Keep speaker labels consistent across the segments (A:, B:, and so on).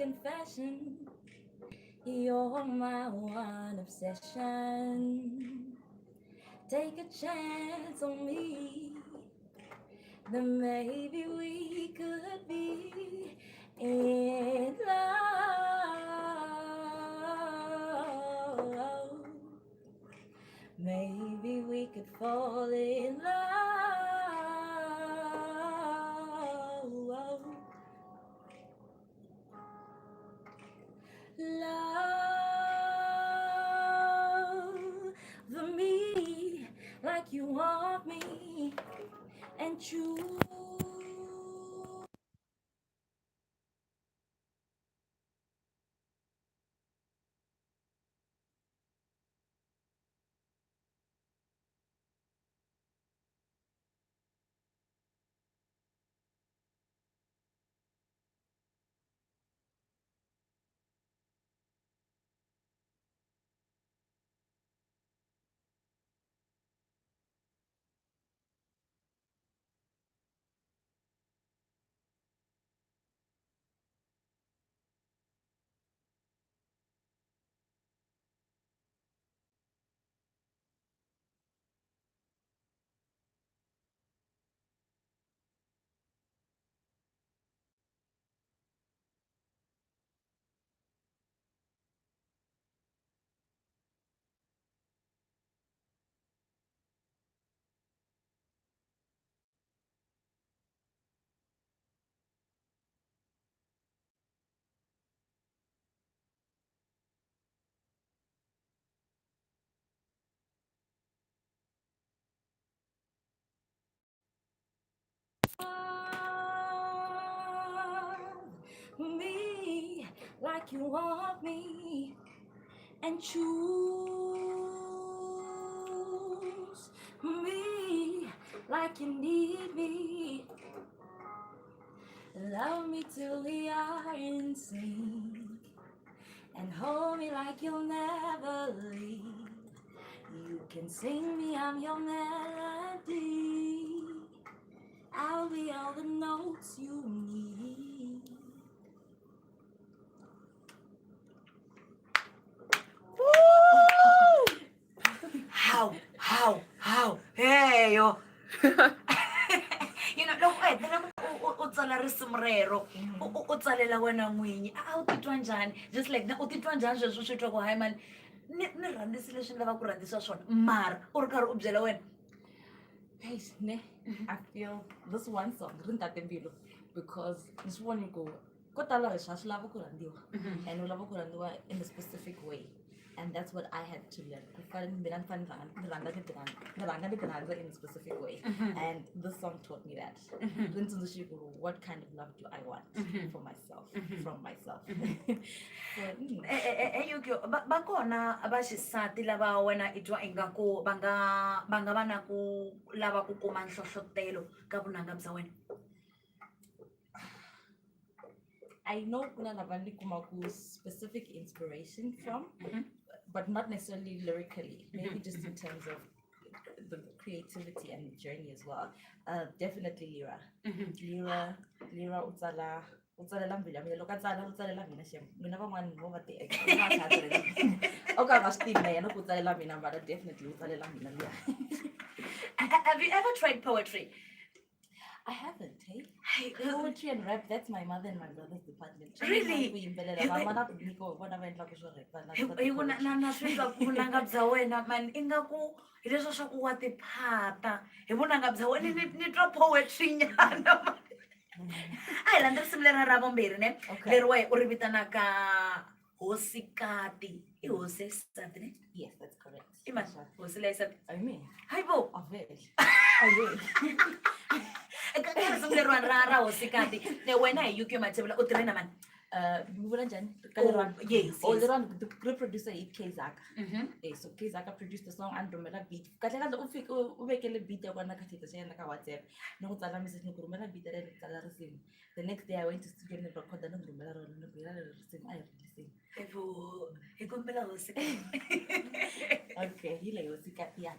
A: confession. You're my one obsession. Take a chance on me. Then maybe we could be in love. Maybe we could fall in love. Love me like you want me and choose me like you want me and choose me like you need me. Love me till we are in sync and hold me like you'll never leave. You can sing me, I'm your melody. I'll be all the notes you need.
B: How how how heyo you know loko u hetelela u tsala risimu rero u tsalela wena n'winyi a wu titwa njhani just like na u titwa njhani sweswo swi twa ku hayi mani ni rhandzisi leswi ni lavaka ku rhandzisa swona mara u ri karhi u byela wena.
A: Eish, ne, I feel this one song ri ni tate mbilu because ni swi voni ku ko tala hi swa swi lava ku rhandziwa and u lava ku rhandziwa in a specific way, and that's what I had to learn. Ku fana mina ni fanele ni rhandza ni ti rhandza ni rhanga ni ti rhandza in a specific way, and this song taught me that. Ri ni tsundzuxe ku what kind of love do I want for myself from myself. So.
B: Yukio, va kona va xisati lava wena i twa ingaku va nga va na ku lava ku kuma nhlohlotelo ka vunanga bya wena?
A: I know kuna lava ni kumaku specific inspiration from, but not necessarily lyrically. Maybe just in terms of the creativity and the journey as well. Definitely Lira. Lira, Lira utsala u tsalela mbilu ya mina. Loko a tsala, u tsalela mina xem. Mina van'wani vo va ti va kha a tsalela o ka a nga swi tivi na yena ku u tsalela mina, mara definitely u tsalela mina luya.
B: Have you ever tried poetry?
A: I haven't, hey.
B: Hey,
A: Poetry and rap, that's my mother and my brother's department.
B: Really?
A: Ku yimbelela mama na Nyiko, vona va endlaka swo rap na
B: hi ku na swi twa ku vunanga bya wena man ingaku hi leswa swa ku wa tiphata hi vunanga bya wena ni twa poetry nyana man. A hi landza risimu leri ra vumbirhi ne?
A: Okay.
B: Leri wehe u ri vitanaka Hosikati. I hosi ya xisati ne?
A: Yes, that's correct.
B: I mani hosi leya xisati?
A: I mean,
B: Hayi vo.
A: Avele. Avele.
B: Ka risimu leriwani ra Hosikati ne, wena hi Yukio Mathebula u tirhe na mani?
A: Mi vula njhani? Ka
B: Oh,
A: leriwani?
B: Yes.
A: Oh,
B: Yes.
A: leriwani ri producer hi K Zaka. So K Zaka produced the song and rhumela beat. Kahle kahle u fike u vekele beat ya kona ka status ya yena ka WhatsApp. Ni ku tsala message ni ku rhumela beat ya ni tsala risimu. The next day I went to studio ni record ni rhumela rona ni ku yela leri risimu a hi releasing.
B: Hayibo, hi kombela Hosikati.
A: Okay, hi leyi Hosikati ya.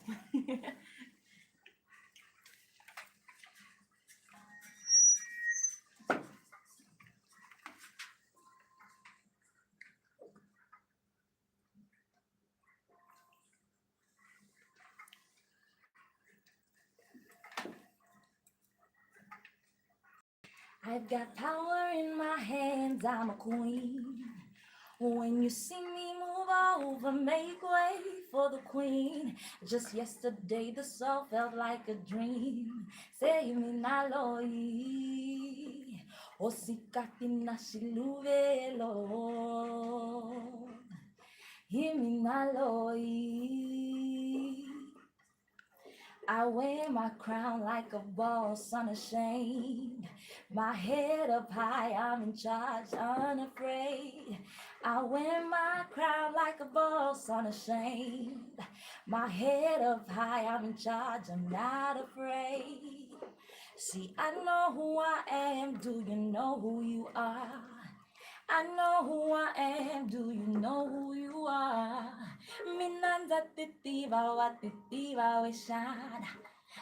A: I've got power in my hands, I'm a queen. When you see me move over, make way for the queen. Just yesterday, the soul felt like a dream. Say me naloi, osikati na xiluvelo. Himi naloi. I wear my crown like a boss, unashamed. My head up high, I'm in charge, unafraid. I wear my crown like a boss, unashamed. My head up high, I'm in charge, I'm not afraid. See, I know who I am, do you know who you are? I know who I am, do you know who you are? Mina ndza titiva wa titiva we xana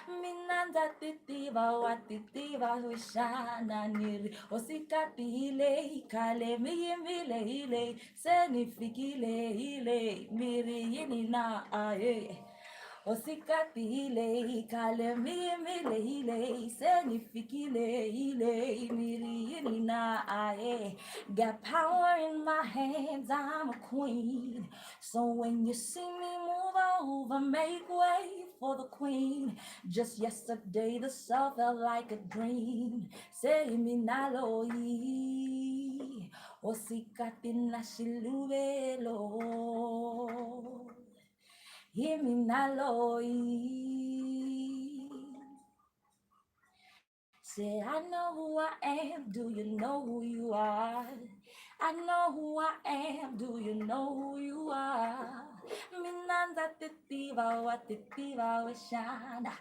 A: mina ndza titiva wa titiva we xana ni ri hosikati hi leyi khale mi yimbile hi leyi se ni fikile hi leyi mi ri yini na ahe hosikati hi leyi khale mi yimbile hi leyi se ni fikile hi leyi mi ri yini na ahe. Got power in my hands, I'm a queen. So when you see me move over, make way for the queen. Just yesterday the soul felt like a dream. Say me naloi, hosikati na xiluvelo. Himi naloi. Say, I know who I am, do you know who you are? I know who I am, do you know who you are? Mina ndza titiva wa titiva we xana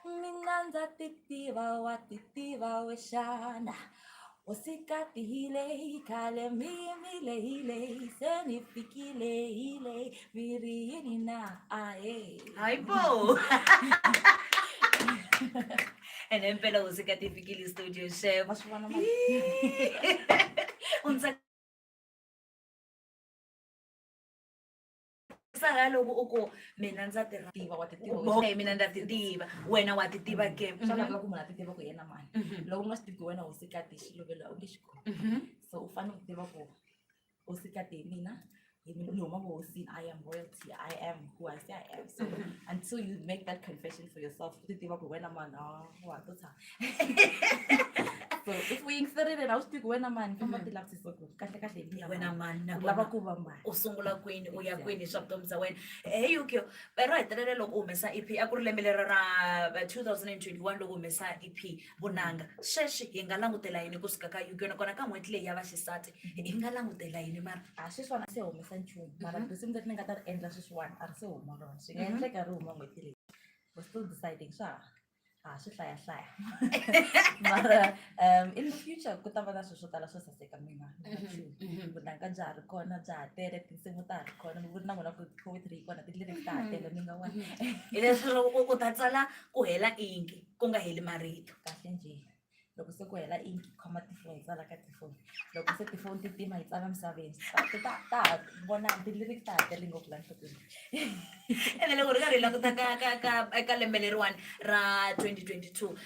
A: mina ndza titiva wa titiva we xana hosikati hi leyi khale mi yimbile hi leyi se ni fikile hi leyi mi ri yini na ahe.
B: Hayi bo, ene impela hosikati ifikile studio chef.
A: Wa swi vona mani?
B: U ndzi tsakisa loko u ku mina ndza ti
A: tiva wa titiva.
B: Okay, mina ndza ti tiva, wena wa ti tiva ke?
A: Swa laveka ku munhu a ti tiva ku yena mani. Loko u nga swi tivi ku wena hosikati xiluvelo a wu nge xi kumi. So u fanele ku tiva ku hosikati hi mina, hi mina ni huma vuhosini. I am royalty, I am who I say I am. So until you make that confession for yourself, u ti tiva ku wena mani, wa to tshama. So if u yingiserile na u swi tivi ku wena mani, famba ti lavisisa ku kahle kahle hi mina
B: wena
A: mani.
B: Mani.
A: U lava ku va mani?
B: U sungula kwini, u ya kwini swa vutomi bya wena? Hey Yukio, ro hetelela loko u humesa EP a ku ri lembe lero ra 2021 loko u humesa EP Vunanga. Sweswi hi nga langutela yini kusuka ka Yukio? Nakona ka n'hweti leyi ya vaxisati hi nga langutela yini mara?
A: A sweswiwani a se humesa nchumu, mara risimu leri ni nga ta ri endla sweswiwani a ri se huma rona. Swi nga endleka ri huma n'hweti leyi, we're still deciding, swa ha swi hlayahlaya. Mara in the future ku ta va na swilo swo tala swo saseka. Mina vunanga bya ha ri kona, bya ha tele, tinsimu ta ha ri kona. Ni vuri na n'wina ku poetry yi kona, ti-lyrics ta ha tele, mi nga wani.
B: Hileswaku u ta tsala ku hela inki, ku nga heli marito.
A: Kahle njhe, loko se ku hela inki, khoma tifoni hi tsala ka tifoni. Loko se tifoni ti tima, hi tsala misaveni. Ta ha vona ti-lyrics ta ha tele ngopfu la nhlokweni.
B: Ene loko ri karhi hi languta ka lembe leriwani ra 2022,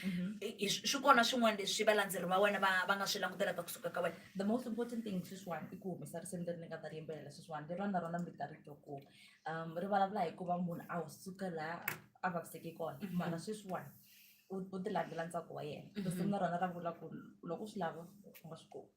B: swi kona swin'wana leswi valandzeri va wena va nga swi langutelaka kusuka ka wena?
A: The most important thing sweswiwani i ku humesa risimu leri ni nga ta ri yimbelela sweswiwani, leriwani na rona mi ta ri twa ku ri vulavula hi ku va munhu a suka laha a vaviseke kona, mara sweswiwani u ti landzela ntsako wa yena. Risimu na rona ra vula ku loko u swi lava u nga swi kumi.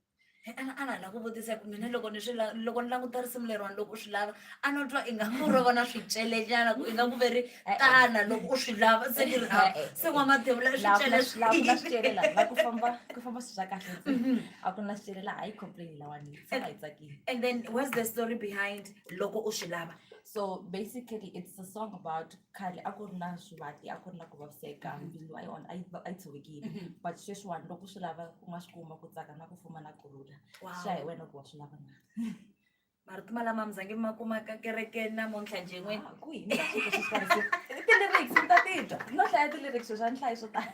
B: A na la ku vutisa ku mina loko ni swi loko ni languta risimu leriwani, loko u swi lava, a no twa ingaku ro va na swicelenyana, ku ingaku ve ri tana loko u swi lava, se ni ri ha se n'wamathevula i
A: Laha
B: swicele.
A: ku na swicele laha, la ku famba swilo swa kahle ntsena. A ku na swicele laha, a yi complain lawani, hi tshama hi tsakile.
B: And then what's the story behind loko u swi lava?
A: So basically it's a song about khale a ku ri na swivati, a ku ri na ku vaviseka, mbilu a yi on a yi tshovekile, but sweswiwani loko swi lava u nga swi kuma ku tsaka na ku fuma na kurhula. Swi ya hi wena ku wa swi lava na.
B: Marito malama mi zange ma kuma ka kereke namuntlha njhe n'wini?
A: Ah, kwihi ni ta swi twa sweswi ti-lyrics mi ta titwa no hlaya ti-lyrics sweswi, a ni hlayi swo tala.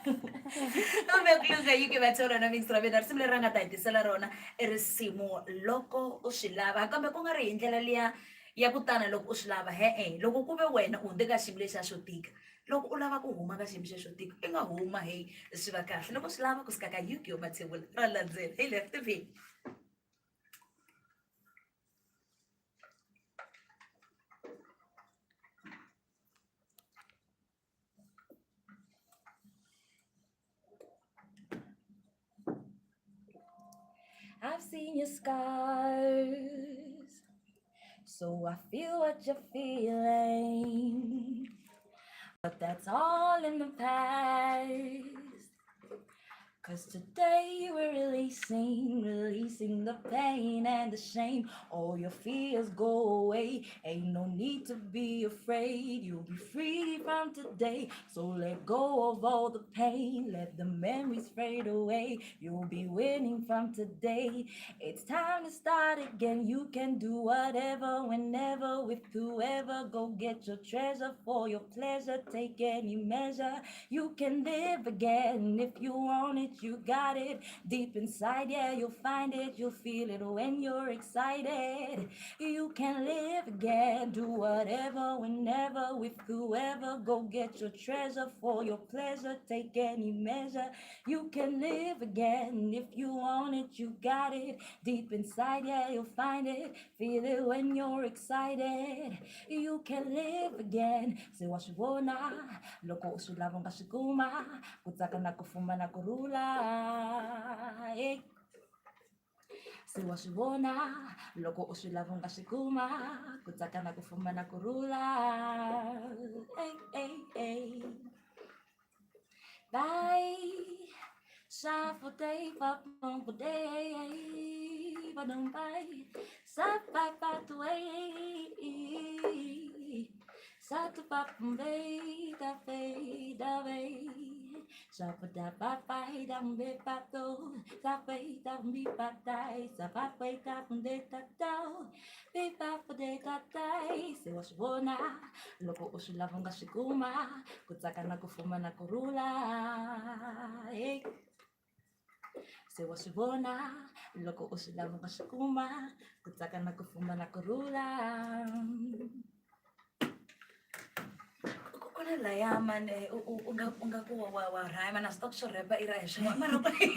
B: Kumbe ku lungha Yuki Vatholo na Mix ra mina. Risimu leri a nga ta hi tisela rona i risimu loko u swi lava, kambe ku nga ri hi ndlela liya ya ku tana loko u swi lava, he-e, loko ku ve wena u hundze ka xiyimo lexiya xo tika. Loko u lava ku huma ka xiyimo xexo tika i nga huma heyi swi va kahle loko swi lava kusuka ka Yukio Mathebula ra landzela hey left v.
A: I've seen your scars, so I feel what you're feeling. But that's all in the past. 'Cause today we're releasing, releasing the pain and the shame. All your fears go away. Ain't no need to be afraid. You'll be free from today. So let go of all the pain. Let the memories fade away. You'll be winning from today. It's time to start again. You can do whatever, whenever, with whoever. Go get your treasure for your pleasure. Take any measure. You can live again if you want it. You got it deep inside, yeah, you'll find it. You'll feel it when you're excited. You can live again, do whatever, whenever, with whoever. Go get your treasure for your pleasure. Take any measure. You can live again if you want it. You got it deep inside, yeah, you'll find it. Feel it when you're excited. You can live again. Se wa swi vona loko u swi lava u nga swi kuma ku tsaka na ku fuma na ku rhula. Hey. Se wa swi vona loko u swi lava u nga swi kuma ku tsaka na ku fuma na ku rhula. Hey, hey, hey. Bye. Sa day, pa day, ba dum bye. Sa pa pa to way. Sa to pa bay da bay da bay. Sa pa da pa pa da be pa do. Sa pa da bi pa dai. Sa pa pa da de da do. Bi pa pa de da dai. Se wa swi vona loko u swi lava u nga swi kuma ku tsaka na ku fuma na ku rhula. Hey. Se wa swi vona loko u swi lava u nga swi kuma ku tsaka na ku fuma na ku rhula.
B: Ku na laya mani u nga ku wa rhyme na swi tiva ku swo rhepa i ra hi swin'wana mara hi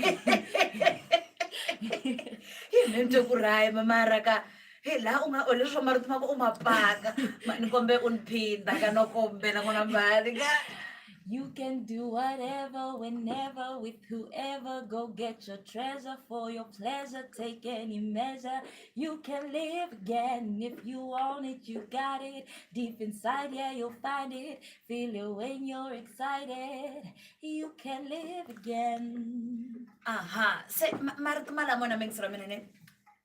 B: ni twe ku rhyme mara ka he laha u nga o leswo marito ma ku u ma paka ni kombe u ni phinda ka no kombela n'wana mbali ka.
A: You can do whatever, whenever, with whoever. Go get your treasure for your pleasure. Take any measure. You can live again if you want it. You got it deep inside, yeah, you'll find it. Feel it when you're excited. You can live again.
B: Aha, se marito malamo na mingisela mina ne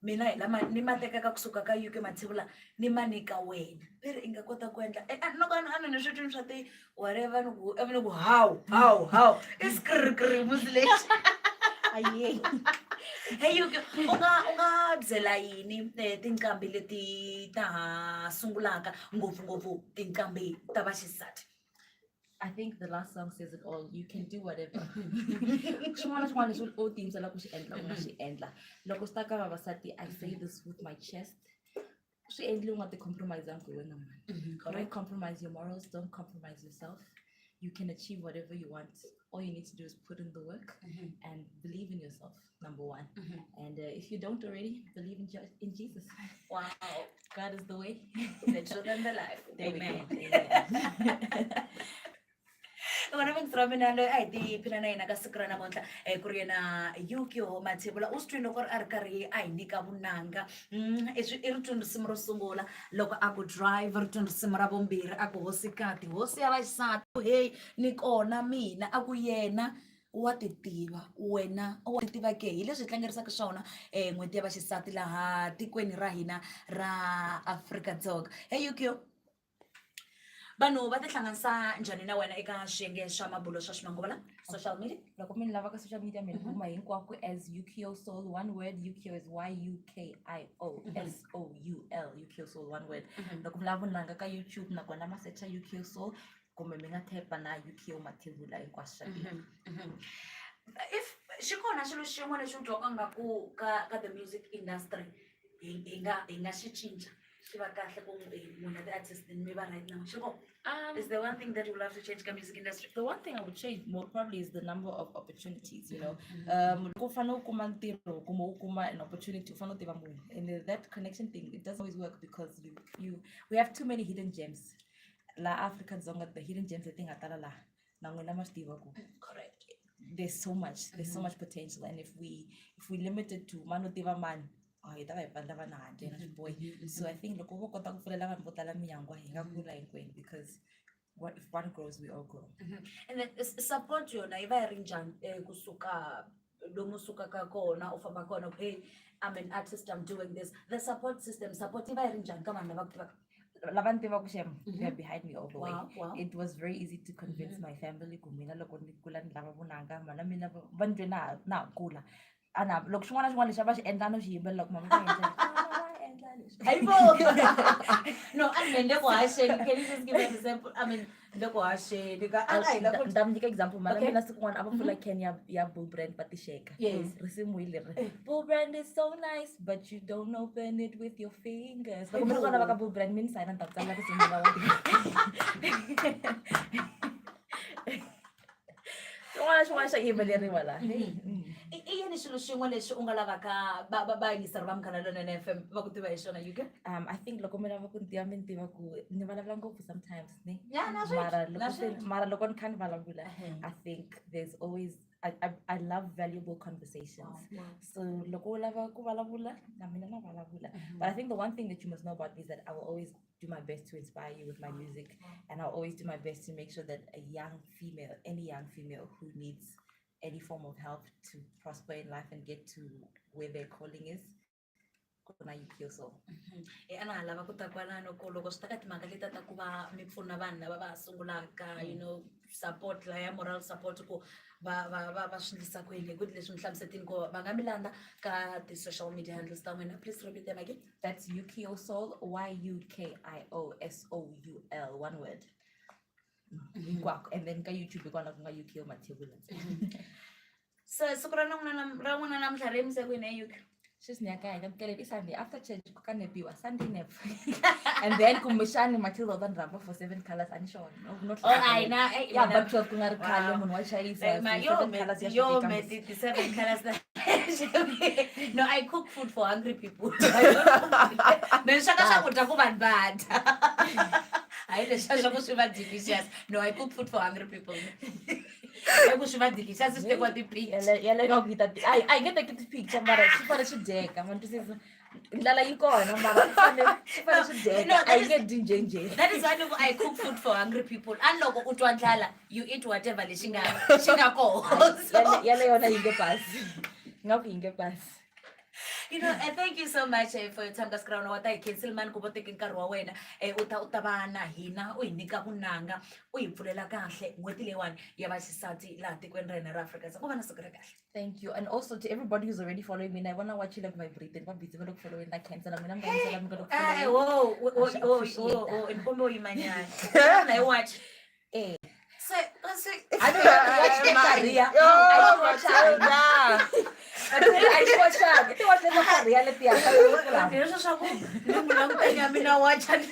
B: mina hi lama ni ma tekaka kusuka ka UK Mathebula ni ma nyika wena ve ri i nga kota ku endla loko a ni swi twini swa ti whatever ni ku ni ku how how how i skirikiri musi lexi.
A: Aye.
B: Hey UK, u nga byela yini tinqambi leti ta ha sungulaka, ngopfungopfu tinqambi ta vaxisati?
A: I think the last song says it all. You can do whatever. Xin'wana na xin'wana lexi u tiyimisela ku xi endla u nga xi endla. Loko swi ta ka vavasati, I say this with my chest. Swi endli u nga ti compromise hi wena mani. Don't compromise your morals, don't compromise yourself. You can achieve whatever you want. All you need to do is put in the work and believe in yourself, number one. And if you don't already, believe in Jesus.
B: Wow.
A: God is the way.
B: The truth and the life.
A: There we
B: Amen.
A: go. Amen.
B: Vona vingisi ra mina loyi a hi tiphina na yena ka siku ra namuntlha ku ri yena Yukio Mathebula. U swi twini loko a ri karhi a hi nyika vunanga. I ri twini risimu ro sungula loko a ku drive, ri twini risimu ra vumbirhi a ku hosikati, hosi ya vaxisati, hey ni kona mina, a ku yena wa ti tiva, wena wa ti tiva ke. Hi leswi hi tlangerisaka swona n'hweti ya vaxisati laha tikweni ra hina ra Afrika-Dzonga. Hey Yukio, vanhu va tihlanganisa njhani na wena eka swiyenge swa mabulo swa ximanguva la social media?
A: Loko mi ni lava ka social media, mi ni kuma hinkwako as Yukio Soul, one word. Yukio is Yukio Soul, Yukio Soul, one word. Loko mi lava vunanga ka YouTube nakona ma searcha Yukio Soul kumbe mi nga type na Yukio Mathebula, hinkwaswo swa tirha.
B: If xi kona xilo xin'we lexi u twaka nga ku ka the music industry hi nga xi cinca. swi va kahle ku n'wina ti-artist mi va right now? Xi ko is the one thing that you would love to change ka music industry?
A: The one thing I would change more probably is the number of opportunities. Loko u fanele u kuma ntirho kumbe u kuma an opportunity, u fanele u tiva munhu. And that connection thing, it doesn't always work because you we have too many hidden gems. La Afrika-Dzonga, the hidden gems leti nga tala laha, na n'wina ma swi tiva ku
B: Correct.
A: there's so much potential, and if we limit it to mani u tiva mani, oh, hi ta va hi pfalele vanhu handle na swi bohi. So I think loko vo kota ku pfulela vanhu vo tala minyangwa, hi nga kula hinkwenu, because what if one grows, we all grow.
B: And then support yona yi va yi ri njhani, kusuka lomu sukaka kona u famba kona, hey, I'm an artist, I'm doing this, the support system, support yi va yi ri njhani ka vanhu lava ku tivaka?
A: Lava ni tivaka, xem, they're behind me all the way. It was very easy to convince my family ku mina loko ni kula ni lava vunanga. Mana mina va ni twe na ha kula, ana loko xin'wana na xin'wana lexi a va xi endla, no xi yimbelela ku mama va endla leswi, mama va endla leswi.
B: Hayibo, no, a ni le ku haxeni. Can you just give us a sample? I mean, le ku haxeni ka a hi la ku
A: Ni ta mi nyika example. Mana mina siku n'wana a va pfula can ya Bull Brand va tixeka. Risimu hi leri: "Bull Brand is so nice, but you don't open it with your fingers." Loko mi ri kona va ka Bull Brand, mi ni sayina, ni ta ku tsalela risimu ra wena. Xin'wana na xin'wana xa yimbeleriwa laha.
B: I yini xilo xin'we lexi u nga lavaka va yingiseri va Munghana Lonene FM va ku tiva hi xona, Yuki?
A: I think loko mi lava ku ni tiva, mi ni tiva ku ni vulavula ngopfu sometimes, ne?
B: Ya, na swi
A: Mara
B: na
A: loko se
B: swi
A: mara loko ni kha ni vulavula, I think there's always I love valuable conversations. So loko u lava ku vulavula na mina, na vulavula. But I think the one thing that you must know about me is that I will always do my best to inspire you with my music, and I'll always do my best to make sure that a young female, any young female who needs any form of help to prosper in life and get to where their calling is, kuna Yukio Soul.
B: E a na ha lava ku ta kwalano ku loko swi ta ka timhaka letiya ta ku va mi pfuna vanhu lava va ha sungulaka, support la ya moral support, ku va swi endlisa ku yini, hi ku leswi mi hlamusetini ku va nga mi landza ka ti-social media handles ta n'wina. Please repeat them again.
A: That's Yukio Soul, Yukio Soul, one word. Hinkwako. And then ka YouTube hi kona ku nga Yukio Mathebula.
B: Se siku ra n'wina namuntlha ri yimise kwini, Yuki?
A: Sweswi ni ya kaya, ni amukele i Sunday after church ku ka nepiwa Sunday nap, and then kumbexani Matilda u ta ni rhamba for Seven Colors, a ni sure. No,
B: Oh, ai na
A: ya, but 12 ku nga ri khale munhu wa chayisa, so
B: Yo,
A: Seven Colors ya
B: yo,
A: swi
B: me
A: fika.
B: ti Seven Colors. No, I cook food for hungry people. Me sweka swakudya ku vanhu va dya, hayi leswiya swa ku swi va delicious. No, I cook food for hungry people. I ku swi va delicious swi tekiwa ti-picture.
A: Yale nga ku yi ta a yi nge teki ti-picture, mara swi fanele swi dyeka, ma twisisa? Ndlala yi kona, mara swi fanele swi
B: No,
A: dyeka. A
B: that
A: yi nge dyi njhenjhe.
B: That is why loko I cook food for hungry people, and loko u twa ndlala, you eat whatever lexi nga kona. So,
A: Yale yona yi nge pasi, nga ku yi nge pasi.
B: Thank you so much for your time ka siku ra wena wa ta hi cancel mani ku vo teke nkarhi wa wena, u ta va na hina, u hi nyika vunanga, u hi pfulela kahle n'hweti leyiwani ya vaxisati laha tikweni ra hina ra Afrika-Dzonga. Ku va na siku ra kahle.
A: Thank you. And also to everybody who's already following me, I wanna watch you like vibrating. But busy look following that cancel. I'm gonna cancel. I'm gonna
B: Eh,
A: follow.
B: wo
A: I should
B: wo
A: appreciate
B: wo
A: that.
B: ni kombe u yimanyana na yi watch. Se
A: I don't watch the career.
C: Yo,
A: I don't watch.
C: Matilda.
A: I watch. I watch the career. Let me.
B: Leswi swa ku ni n'wi languteni ya mina wacha ni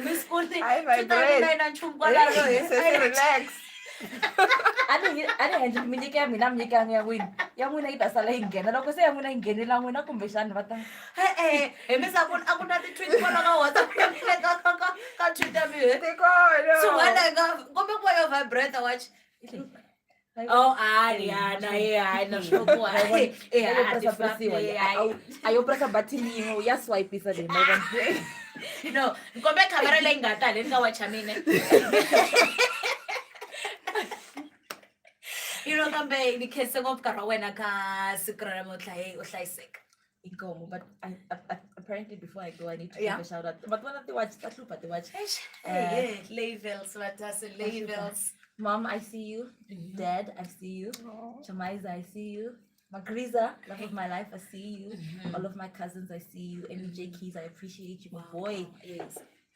B: mi skuli
C: Hayi, vibrate.
B: na nchumu kwalano.
C: Sesi, relax.
A: A ni handle mi nyika ya mina, mi nyika ya n'wina, ya n'wina yi ta sala yi nghena loko se ya n'wina yi nghenela n'wina, kumbexani va ta
B: E-e, hi mi sa ku a ku na ti-tweet kwala ka WhatsApp ya mina, ka Twitter mi he
C: Tikolo.
B: swin'wana nga kombe ku va yo vibrate watch. Oh, hayi ya na ye, hayi na swo ku hayi
A: A yo pressa pressiwa, a yo pressa button yin'we ya swipisa leyi, ma yi vona?
B: No, ni kombe khamera leyi nga ta haleni ka watch ya mina. Kambe ni khense ngopfu nkarhi wa wena ka siku ra namuntlha. Hey, u hlayiseka.
A: Inkomo, but apparently before I go, I need to give a shout out. But one of the watch, ta hlupha ti watch.
B: Eish, hey, labels vatase labels.
A: Mom, I see you. Dad, I see you. Chamaiza, I see you. Magriza, love of my life, I see you. All of my cousins, I see you. MEJ Keys, I appreciate you. My boy,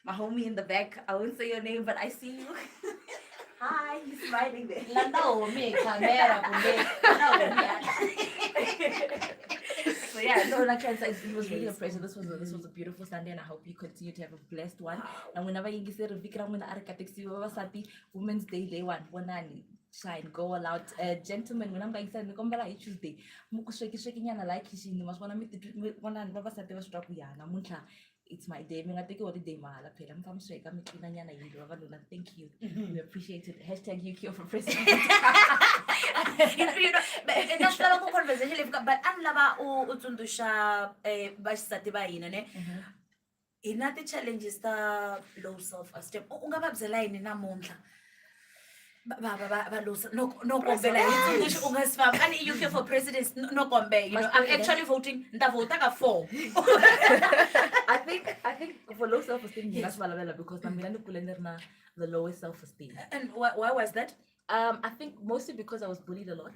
A: my homie in the back. I won't say your name, but I see you. Hi, he's smiling there.
B: Landa homi hi khamera kumbe landa homi.
A: So yeah, no, like I said, it was really a
B: Yes.
A: pleasure. This was a beautiful Sunday, and I hope you continue to have a blessed one. And whenever you get a vhiki ra n'wina a ri katekisiwe vavasati, Women's Day day one, vonani shine, go all out. Gentlemen, n'wina mi nga yingisela ni kombela hi Tuesday mi ku sweki sweki nyana laha khixini, ma swi vona mi titwi vonani vavasati va swi twa ku ya namuntlha it's my day. Mi nga teki holiday mahala phela, mi famba mi sweka mi tlina nyana yindlu. Vavanuna, thank you, we appreciate it. #UKforPresident.
B: But na swi lava ku conversation leyi fika, but a ni lava u tsundzuxa vaxisati va hina ne hi na ti-challenges ta low self esteem. U nga va byela yini namuntlha va low no kombela hi tsundzuxa u nga si famba a ni UK for President no kombe I'm actually voting, ni ta vota ka 4.
A: I think for low self esteem, ni nga swi vulavula because na mina ni kule ni ri na the lowest self esteem.
B: And why was that?
A: I think mostly because I was bullied a lot.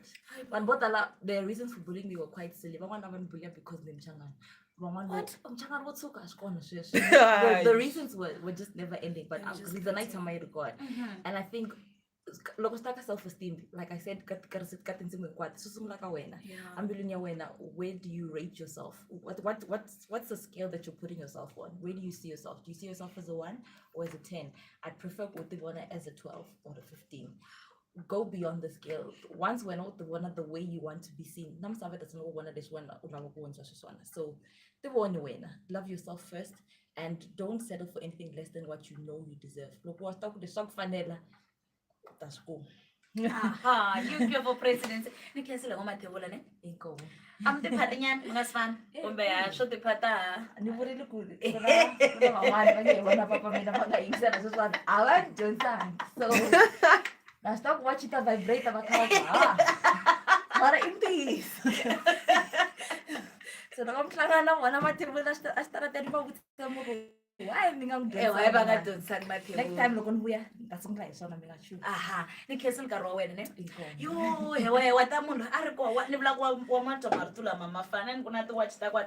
A: Vanhu vo tala, the reasons for bullying me were quite silly. Van'wana a va ni bulliya because ni Mchangana. Van'wana
B: What?
A: Mchangana wo tshuka a swi kona sweswo. The reasons were just never ending. But
B: They were just
A: reason a yi tshama yi ri kona. And I think loko swi ta ka self esteem, like I said, ka tindzimi hinkwato, swi sungula ka wena. Embilwini ya wena, where do you rate yourself? What's the scale that you're putting yourself on? Where do you see yourself? Do you see yourself as a 1 or as a 10? I'd prefer ku ti vona as a 12 or a 15. Go beyond the scale. Once wena u ti vona the way you want to be seen, na misava yi ta sungula ku vona leswi wena u lavaka ku vonisiwa xiswona. So ti voni wena, love yourself first and don't settle for anything less than what you know you deserve. Loko wa swi tiva ku leswi swa ku fanela, u ta swi kuma.
B: Aha, UK for Presidency, ni khensile ngo Mathebula ne.
A: Inkomu.
B: A mi tiphati nyana mi nga si famba kumbe ha swo tiphata ha?
A: Ni vurile ku na van'wani va nge hi vona papa mina va nga yingisela sweswiwani a va ni dyondzangi, so na swi tiva ku wachi ta vibrate va kha va ku ha, mara i ntiyiso. So loko mi hlangana na vona Mathebula exitarateni, va vutisa mi ku why mi nga n'wi
B: Eh, why va nga
A: dyondzangi?
B: Dyondzisani
A: Next
B: Mathebula?
A: time loko ni vuya ni ta sungula hi swona, mi nga chuhi.
B: Aha, ni khensile nkarhi wa wena ne.
A: Inkomu.
B: Yo hewa hewa ta munhu a ri koho ni vula ku wa matwa marito lama ma fana ni ku na tiwachi ta kwa.